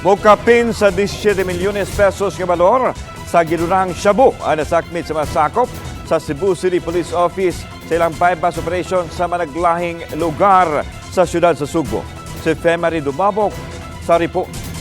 Mokapin sa 17 milyones pesos nga balor sa gidunahang shabu ang nasakmit sa mga sakop sa Cebu City Police Office sa ilang bypass operation sa managlahing lugar sa siyudad sa Sugbo. Si Femary Dumabok sa report.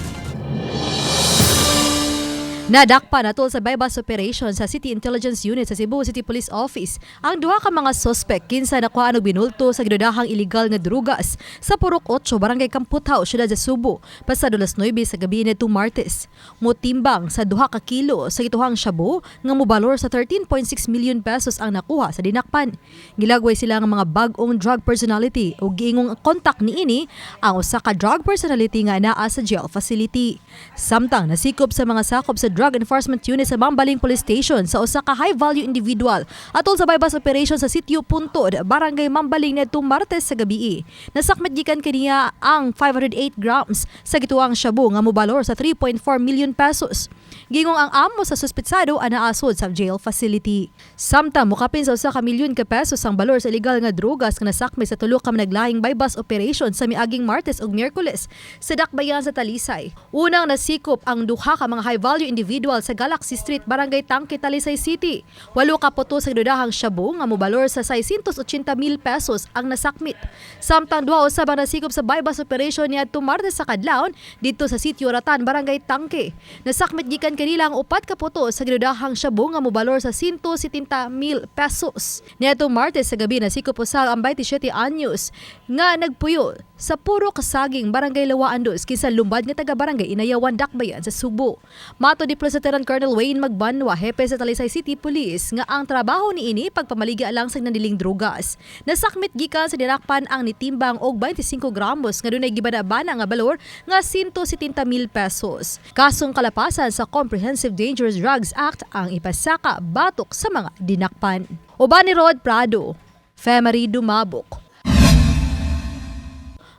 Nadakpa natol sa bypass operation sa City Intelligence Unit sa Cebu City Police Office ang duha ka mga suspect kinsa nakuhaan og binulto sa gidudahang illegal nga drugas sa Purok 8, Barangay Kamputhaw, siyudad sa Subo, pasado alas 9 sa gabi nitong Martes. Motimbang sa 2 ka kilo sa gituhang shabu nga mobalor sa 13.6 million pesos ang nakuha sa dinakpan. Gilagway sila nga mga bag-ong drug personality ug giingong kontak niini ang usa ka drug personality nga naa sa jail facility. Samtang nasikop sa mga sakop sa Drug Enforcement Unit sa Mambaling Police Station sa usa ka high-value individual atol sa bypass operation sa Sitio Puntod, Barangay Mambaling ngadtong Martes sa gabi. Nasakmit gikan kaniya ang 508 grams sa gituang shabu nga mobalor sa 3.4 million pesos. Gingong ang amo sa suspetsado ang naasod sa jail facility. Samtang mukapin sa 1 ka milyon ka pesos ang balor sa illegal nga drogas nga nasakmit sa tulo ka naglahing bypass operation sa miaging Martes ug Miyerkules sa dakbayan sa Talisay. Unang nasikop ang duha ka mga high value individual sa Galaxy Street, Barangay Tangke, Talisay City. 8 ka puto sa gidudahang shabu nga mobalor sa 680 mil pesos ang nasakmit. Samtang duha usab ang nasikop sa bypass operation niadtong Martes sa kadlawon didto sa Sitio Ratan, Barangay Tangke. Nasakmit gikan kanila ang 4 ka puto sa gidudahang shabu nga mobalor sa 170 mil pesos. Niadtong Martes sa gabi, nasikop usab ang 27 anyos nga nagpuyo sa Purok Kasaging, Barangay Lawaan Dos, kinsa lumbad nga taga Barangay Inayawan, Dakbayan sa Sugbo. Matod ni Police Lieutenant Colonel Wayne Magbanwa, hepe sa Talisay City Police, nga ang trabaho niini pagpamaligya lang sa nandiling drugas. Nasakmit gikan sa dinakpan ang nitimbang og 25 gramos nga dunay gibana-bana nga balor nga 170 mil pesos. Kasong kalapasan sa Comprehensive Dangerous Drugs Act ang ipasaka batok sa mga dinakpan. Uban ni Rod Prado, Femery Dumabok.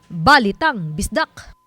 Balitang Bisdak.